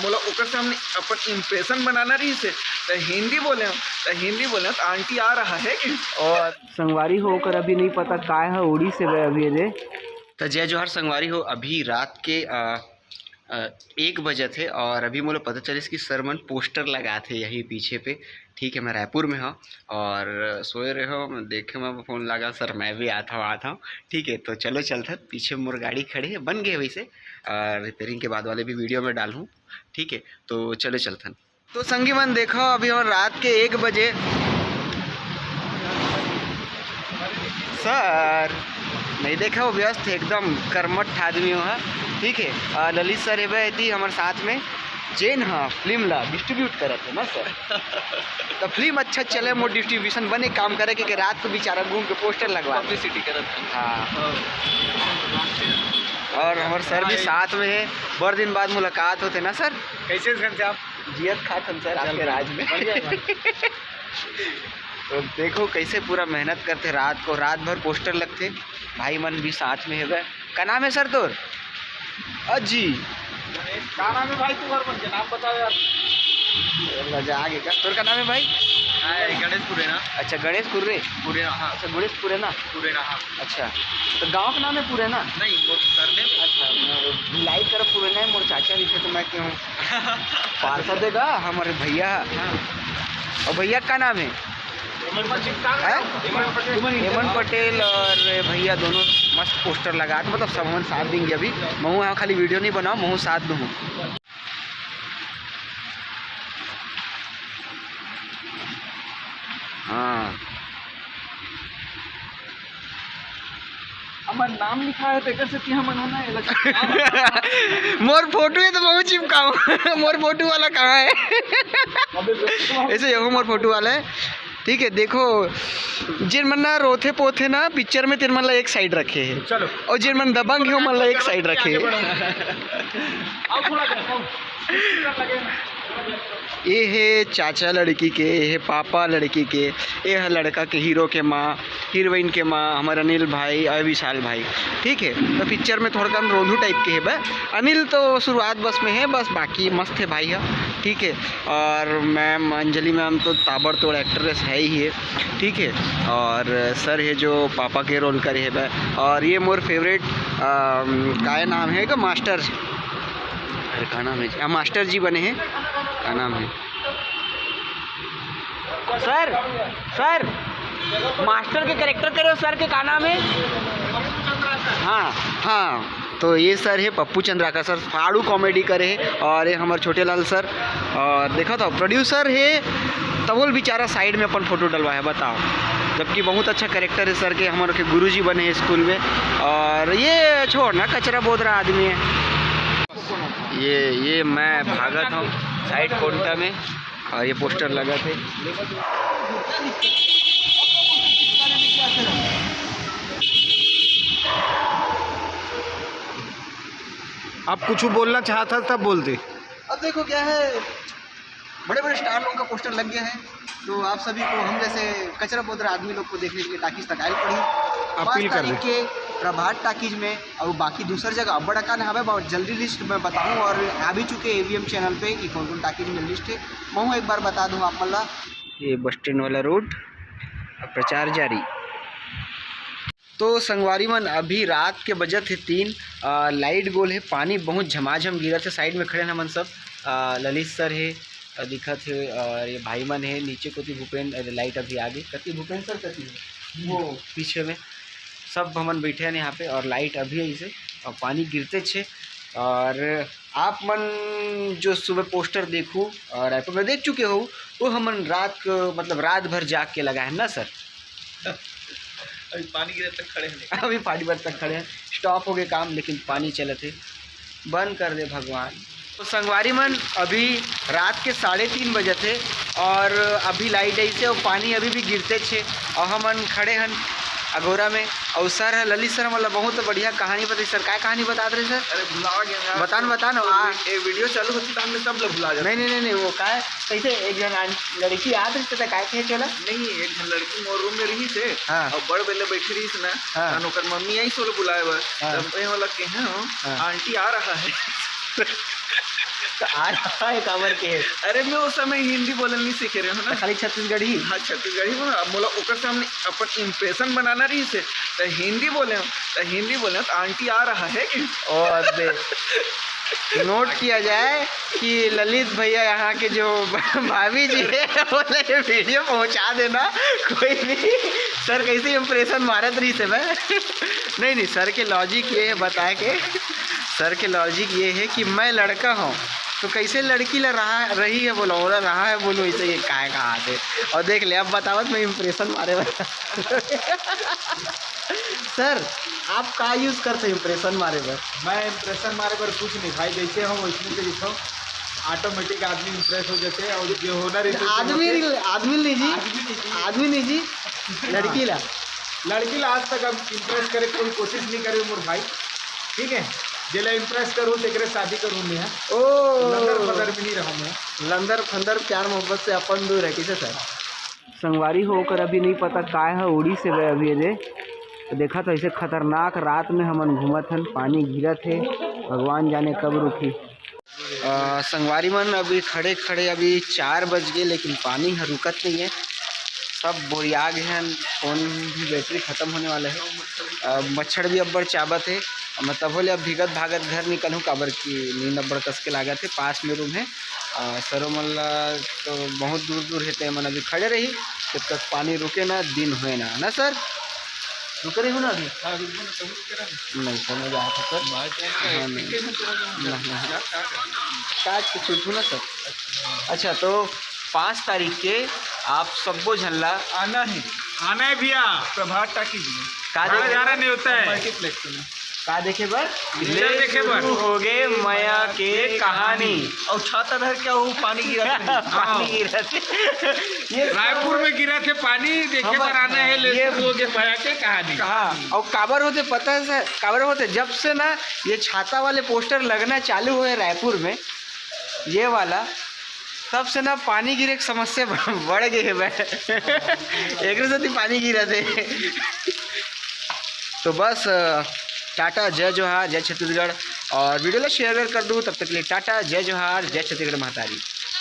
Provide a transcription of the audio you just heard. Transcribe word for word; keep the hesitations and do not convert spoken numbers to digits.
बोला, ओकर सामने अपन इम्प्रेशन बनाना रहिस हे, त हिंदी बोले, त हिंदी बोले, त आंटी आ रहा है कि? और संगवारी हो, ओकर अभी नहीं पता काय ह, उड़ीस हे अभी दे। त जय जोहार संगवारी हो, अभी रात के अ, अ, एक बजत हे और अभी मोला पता चलिस कि सर मन पोस्टर लगात हे यही पीछे पे। ठीक है, मैं रायपुर में हूँ और सोए रहे हो, देखे मैं फोन लगा, "सर, मैं भी आता हूँ, आता हूँ।" ठीक है, तो चलो चलथन। पीछे मोर गाड़ी खड़े है, बन गए वैसे, और रिपेयरिंग के बाद वाले भी वीडियो में डालूँ। ठीक है, तो चलो चलथन। तो संगी मन, देखो, अभी हमर रात के एक बजे। सर, नहीं देखा, वो व्यस्त हे, एकदम कर्मठ आदमी हो, हाँ। ठीक है, आ, ललित सर हेबे एती हमर साथ में, जेन ह फिल्म ला डिस्ट्रीब्यूट करत है ना सर। तो फिल्म अच्छा चले, मोर डिस्ट्रीब्यूशन बने, काम करे के, के रात को बेचारा घूम के पोस्टर लगवा। पब्लिसिटी करत है। हाँ। हाँ। और हमर सर भी साथ में है, बड़ दिन बाद मुलाकात होते ना सर। कैसे हैं घनश्याम? जियत खात हम सर, आपके राज में। बढ़िया, बढ़िया। तो देखो कैसे पूरा मेहनत करते, रात को रात भर पोस्टर लगते, भाई मन भी साथ में हेबे। का नाम है सर तोर? अजी। का नाम है भाई तुम्हार मन के? नाम बताओ यार। लजा आगे का। तोर का नाम है भाई? हाँ, गणेश पुरेना। अच्छा, गणेश पुरे। पुरेना, हाँ। अच्छा, गणेश पुरेना। पुरेना, हाँ। अच्छा, तो गाँव का नाम है पुरेना? नहीं, वो सरनेम। अच्छा, मैं भिलाई तरफ पुरेना है, मोर चाचा लिखे तो मैं क्यों पार्षद है का हमारे भैया। हाँ। और भैया का नाम है? हेमंत पटेल। हैं? हेमंत पटेल। हेमंत पटेल और भैया दोनों मस्त पोस्टर लगा के, मतलब, सब हमन साथ देंगे। अभी महू यहाँ खाली वीडियो नहीं बनाओ, महू साथ दूँ। हाँ। हमर नाम लिखा है, तो एकर से कि हमन होना है, लगा। मोर फोटो है तो महू चिपकाऊं। मोर फोटो वाला कहाँ है? ऐसे ये मोर फोटो वाला है। ठीक है, देखो, जिन मन ना रोथे पोथे ना पिक्चर में, तिन मन ला एक साइड रखे है। चलो। और जिन मन दबंग है, मन ला एक साइड रखे है। आओ थोड़ा, आओ। ये है चाचा लड़की के, ये है पापा लड़की के, ये है लड़का के, हीरो के माँ, हीरोइन के माँ, हमारे अनिल भाई और विशाल भाई। ठीक है, तो पिक्चर में थोड़ा कन रोंधू टाइप के है बस। अनिल तो शुरुआत बस में है, बस बाकी मस्त है भाई है। ठीक है, और मैम अंजलि मैम तो ताबड़तोड़ एक्ट्रेस है ही है। ठीक है, और सर है जो पापा के रोल करे है बस। और ये मोर फेवरेट, अम, काय नाम है का मास्टर, अरे का नाम है, हाँ, मास्टर जी बने हैं, का नाम है सर? सर, मास्टर के कैरेक्टर करे हो सर के का नाम है? हाँ, हाँ, तो ये सर है पप्पू चंद्राकर सर, फाड़ू कॉमेडी करे है। और ये हमारे छोटे लाल सर, और देखा था प्रोड्यूसर है, तबोल बेचारा साइड में अपन फोटो डलवा है, बताओ। जबकि बहुत अच्छा कैरेक्टर है सर के, हमारे के गुरुजी बने हैं स्कूल में। और ये छोड़ ना, कचरा बोध रहा आदमी है। ये, ये मैं भागत हूँ साइड कोंटा में और ये पोस्टर लगा थे। आप कुछ बोलना चाहता था, बोल दे। अब देखो क्या है, बड़े बड़े स्टार लोगों का पोस्टर लग गया है, तो आप सभी को, हम जैसे कचरा बोदरा आदमी लोग को, देखने के लिए टाकीज तक आए पड़ी। अपील कर दे। के प्रभात टाकीज में, और बाकी दूसर जगह अब्बड़ अकान हवे, बहुत जल्दी लिस्ट मैं बताऊँ। और आ भी चुके एवीएम चैनल पे कि कौन कौन टाकीज में लिस्ट है, मैं एक बार बता दूँ आप मन ला। ये बस स्टैंड वाला रोड, अब प्रचार जारी। तो संगवारी मन, अभी रात के बजत हे तीन, आ, लाइट गोल हे, पानी बहुत झमाझम गिरत हे। साइड में खड़े हन हमन सब, आ, ललित सर हे, आ, दिखत हे, और ये भाई मन हे नीचे कोती भूपेंद्र, अरे, लाइट अभी आगे कति भूपेंद्र सर कति हे, वो पीछे में सब हमन बैठे हैं यहाँ पे और लाइट अभी ऐसे और पानी गिरते छे। और आप मन जो सुबह पोस्टर देखू और रायपुर में देख चुके हो, वो हमन रात को, मतलब, रात भर जाग के लगा है ना सर? अभी पानी गिरे तक खड़े हैं। अभी पानी बर तक खड़े हैं, स्टॉप हो गए काम, लेकिन पानी चलत है। बंद कर दे भगवान। तो संगवारी मन, अभी रात के साढ़े तीन बजे थे और अभी लाइट आई से और पानी अभी भी गिरते छे और हमन खड़े हन अगोरा में। और सर है, ललित सर, मतलब, बहुत बढ़िया कहानी बताई सर। काय कहानी बतात रहे सर? अरे, भुला गया यार। बता न, बता न। वो आ- ए, वीडियो चालू होती तो हमने सब लोग भुला जाते। नहीं, नहीं, नहीं, नहीं, वो काय, कैसे एक जन आन-, लड़की आत रही तो काय कहे चला? नहीं, एक जन लड़की मोर रूम में रही से, हाँ। और बड़ बेले बैठी रही से ना, हाँ। तहन ओकर मम्मी आई सोले बुलाए बर। हाँ। तब मैं वाला कहे, हाँ, हाँ। आंटी आ रहा है। तो आ रहा है काबर के। अरे, मैं उस समय हिंदी बोलल नहीं सीखे रहे हूँ ना। खाली छत्तीसगढ़ी? हाँ, छत्तीसगढ़ी बोला। अब मोला ओकर सामने अपन इम्प्रेशन बनाना रहिस हे, तो हिंदी बोले हूँ, तो हिंदी बोले हूँ, तो आंटी आ रहा है कि? ओ अबे, नोट किया जाए कि ललित भैया यहाँ के जो भाभी जी है, बोले ये वीडियो पहुँचा देना कोई भी। सर कैसे इम्प्रेशन मारत रहिस हे मैं। नहीं, नहीं, सर के लॉजिक ये है बताए के, सर के लॉजिक ये है कि मैं लड़का हूँ, तो कैसे लड़की ला रहा, रही है बोला, ओला रहा है बोलूँ, ऐसे ये काय कहा थे। और देख ले, अब बतावत मैं इम्प्रेशन मारे वाला। सर, आप का यूज़ करते इम्प्रेशन मारे बर? मैं इम्प्रेशन मारे बर कुछ नहीं भाई, जैसे हूँ वैसने से लिखो, ऑटोमेटिक आदमी इम्प्रेस हो जाते हैं। और जो होना रही आदमी नहीं, आदमी नहीं जी, आदमी नहीं जी। आदमी नहीं जी, लड़की ला। लड़की ला आज तक अब इम्प्रेस करे कोई कोशिश नहीं करे मोर भाई, ठीक है? जेला इम्प्रेस करूँ तेकरे शादी करूँ मैं। ओ, लंदर फंदर में नहीं रहूँ मैं। लंदर फंदर प्यार मोहब्बत से अपन दूर है, कैसे सर? संगवारी हो, ओकर अभी नहीं पता काय ह उड़ीस हे बे अभी दे। तो देखा तो ऐसे खतरनाक रात में हमन घूमत हन, पानी गिरत हे, भगवान जाने कब रुकी। अ, संगवारी मन, अभी खड़े खड़े अभी चार बज गए, लेकिन पानी ह रुकत नहीं है। सब बोरिया गए हैं, फोन भी बैटरी खत्म होने वाला है। अ, मच्छर भी अब्बड़ चाबत है। मैं तभो ले अब भीगत भागत घर निकलूँ, काबर कि नींद अब्बड़ कस के लागत है। पास में रूम है। अ, सरो मन ला तो बहुत दूर दूर है, ते मन अभी खड़े रही जब तक पानी रुके ना, दिन होए ना, ना सर? रुके रही हो ना अभी? हाँ, रुको ना, तभी रुके रहा। नहीं सर, मैं जात हूँ सर। हाँ, नहीं। नहीं, नहीं। काट के छूटू ना सर। अच्छा, तो पाँच तारीख के आप सब्बो झन ला आना है। आना है भैया, प्रभात टाकीज में। का बड़ा देखे? ज़्यादा नहीं होता है। मल्टीप्लेक्स में। का देखे बर? पिक्चर देखे बर। शुरू हो गए मया के कहानी। और छाता धर के वो पानी गिरा था। पानी गिरा थे। ये रायपुर में गिरा थे पानी, देखे बर आना है, ले ये शुरू हो गए मया के कहानी। हाँ, और काबर होते पता है सर, काबर होते, जब से ना ये छाता वाले पोस्टर लगना चालू हुए रायपुर में, ये वाला, तब से ना पानी गिरे के समस्या बढ़ गई है भाई। एकरे सेती पानी गिरा थे। तो बस, अ, टाटा, जय जोहार, जय छत्तीसगढ़, और वीडियो ला शेयर वेयर कर दूँ। तब तक के लिए टाटा, जय जोहार, जय छत्तीसगढ़ महतारी।